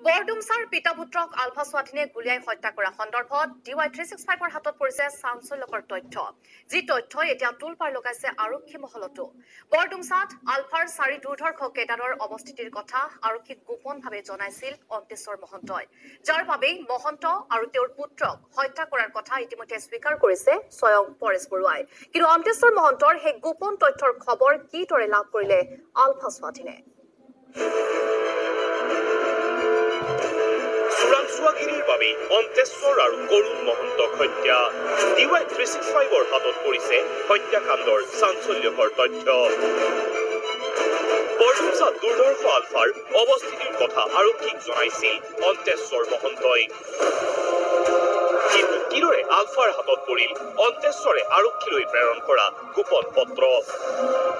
বৰডুমচাৰ পিতা পুত্ৰক আলফা স্বাধীনে গুলিয়াই হত্যা কৰা সন্দৰ্ভত DY 365ৰ হাতত পৰিছে চাঞ্চল্যকৰ তথ্য, যি তথ্যই এতিয়া তোলপাৰ লগাইছে আৰক্ষী মহলতো। বৰডুমচাত আলফাৰ চাৰি দুৰ্ধৰ্ষ কেডাৰৰ অৱস্থিতিৰ কথা আৰক্ষীক গোপনভাৱে জনাইছিল অন্তেশ্বৰ মহন্তই, যাৰ বাবেই মহন্ত আৰু তেওঁৰ পুত্ৰক হত্যা কৰাৰ কথা ইতিমধ্যে স্বীকাৰ কৰিছে স্বয়ং পৰেশ বৰুৱাই। কিন্তু অন্তেশ্বৰ মহন্তৰ সেই গোপন তথ্যৰ খবৰ কিদৰে লাভ কৰিলে আলফা স্বাধীনে? চোৰাংচোৱাগিৰিৰ বাবে অন্তেশ্বৰ আৰু কৰুণ মহন্তক হত্যা। DY 365ৰ হাতত পৰিছে হত্যাকাণ্ডৰ চাঞ্চল্যকৰ তথ্য। বৰডুমচাত দুৰ্ধৰ্ষ আলফাৰ অৱস্থিতিৰ কথা আৰক্ষীক জনাইছিল অন্তেশ্বৰ মহন্তই। কিন্তু কিদৰে আলফাৰ হাতত পৰিল অন্তেশ্বৰে আৰক্ষীলৈ প্ৰেৰণ কৰা গোপন পত্ৰ?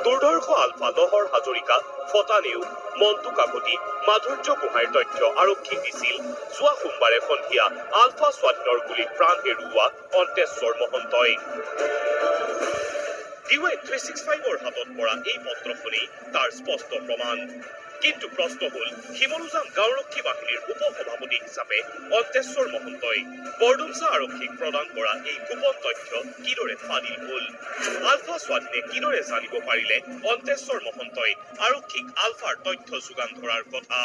দুৰ্ধৰ্ষ আলফা লহৰ হাজৰিকা, ফটা নেওগ, মন্টু কাকতি, মাধুৰ্য গোহাঁইৰ তথ্য আৰক্ষীক দিছিল যোৱা সোমবাৰে সন্ধিয়া আলফা স্বাধীনৰ গুলীত প্ৰাণ হেৰুওৱা অন্তেশ্বৰ মহন্তই। DY 365ৰ হাতত পৰা এই পত্ৰখনেই তাৰ স্পষ্ট প্ৰমাণ। কিন্তু প্ৰশ্ন হ'ল, শিমলুজান গাঁওৰক্ষী বাহিনীৰ উপ সভাপতি হিচাপে অন্তেশ্বৰ মহন্তই বৰডুমচা আৰক্ষীক প্ৰদান কৰা এই গোপন তথ্য কিদৰে ফাদিল হ'ল? আলফা স্বাধীনে কিদৰে জানিব পাৰিলে অন্তেশ্বৰ মহন্তই আৰক্ষীক আলফাৰ তথ্য যোগান ধৰাৰ কথা?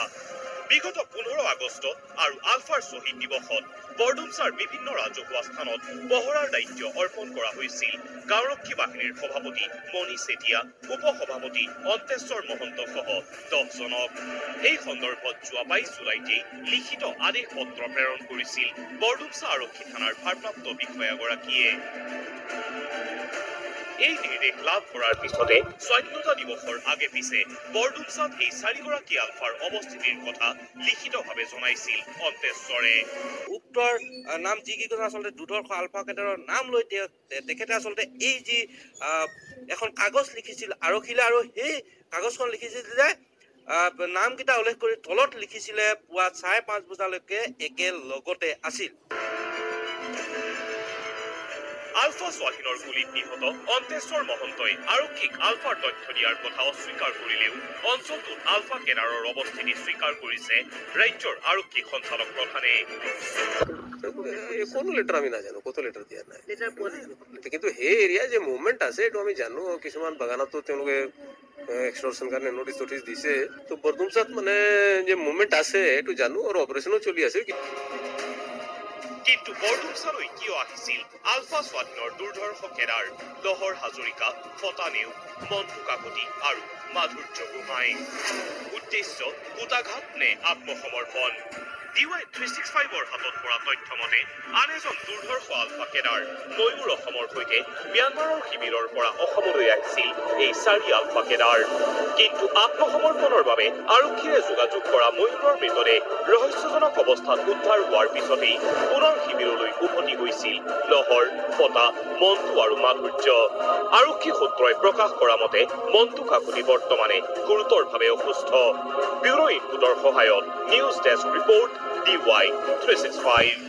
বিগত 15 আগষ্ট আৰু আলফাৰ শ্বহীদ দিৱসত বৰডুমচাৰ বিভিন্ন ৰাজহুৱা স্থানত পহৰাৰ দায়িত্ব অৰ্পণ কৰা হৈছিল গাঁওৰক্ষী বাহিনীৰ সভাপতি মণি চেতিয়া, উপ সভাপতি অন্তেশ্বৰ মহন্তসহ 10জনক। এই সন্দৰ্ভত যোৱা 22 জুলাইতেই লিখিত আদেশ পত্ৰ প্ৰেৰণ কৰিছিল বৰডুমচা আৰক্ষী থানাৰ ভাৰপ্ৰাপ্ত বিষয়াগৰাকীয়ে। এই নিৰ্দেশ লাভ কৰাৰ পিছতে স্বাধীনতা দিৱসৰ আগে পিছে বৰডুমচাত এই চাৰিগৰাকী আলফাৰ অৱস্থিতিৰ কথা লিখিতভাৱে জনাইছিল অন্তেশ্বৰে। উক্তৰ নাম যি কেইজন আচলতে দুৰ্ধৰ্ষ আলফা কেডাৰৰ নাম লৈ তেখেতে আচলতে এই যি এখন কাগজ লিখিছিল আৰক্ষীলৈ, আৰু সেই কাগজখন লিখিছিল যে নামকেইটা উল্লেখ কৰি তলত লিখিছিলে পুৱা 5:30 বজালৈকে একেলগতে আছিল। আলফা স্বাধীনৰ গুলীত নিহত অন্তেশ্বৰ মহন্তই আৰক্ষীক আলফাৰ তথ্য দিয়াৰ কথা অস্বীকাৰ কৰিলেও অঞ্চলটোত আলফা কেডাৰৰ অৱস্থিতি স্বীকাৰ কৰিছে ৰাজ্যৰ আৰক্ষী সঞ্চালক প্ৰধানে। কোনো লেটাৰ আমি নাজানো, কত লেটাৰ দিয়া নাই, কিন্তু সেই এৰিয়া যে মুভমেণ্ট আছে এইটো আমি জানো। কিছুমান বাগানতো তেওঁলোকে এক্সটৰ্চন কাৰণে নটিচ চটিচ দিছে। তো বৰডুমচাত মানে যে মুভমেণ্ট আছে এইটো জানো, আৰু অপাৰেশ্যনো চলি আছে। কিন্তু বৰডুমচালৈ কিয় আহিছিল আলফা স্বাধীনৰ দুৰ্ধৰ্ষ কেডাৰ লহৰ হাজৰিকা, ফটা নেওগ, মন্টু কাকতি আৰু মাধুৰ্য গোহাঁই? উদ্দেশ্য কূটাঘাত নে আত্মসমৰ্পণ? DY 365ৰ হাতত পৰা তথ্য মতে আন এজন দুৰ্ধৰ্ষ আলফা কেডাৰ ময়ূৰ অসমৰ সৈতে ম্যানমাৰৰ শিবিৰৰ পৰা অসমলৈ আহিছিল এই চাৰি আলফা কেডাৰ। কিন্তু আত্মসমৰ্পণৰ বাবে আৰক্ষীৰে যোগাযোগ কৰা ময়ূৰৰ মৃতদেহ ৰহস্যজনক অৱস্থাত উদ্ধাৰ হোৱাৰ পিছতেই পুনৰ শিবিৰলৈ উভতি গৈছিল লহৰ, ফটা, মন্টু আৰু মাধুৰ্য। আৰক্ষী সূত্ৰই প্ৰকাশ কৰা মতে মন্টু কাকতি বৰ্তমানে গুৰুতৰভাৱে অসুস্থ। ব্যুৰ' ইনপুটৰ সহায়ত নিউজ ডেস্ক ৰিপৰ্ট, DY 365।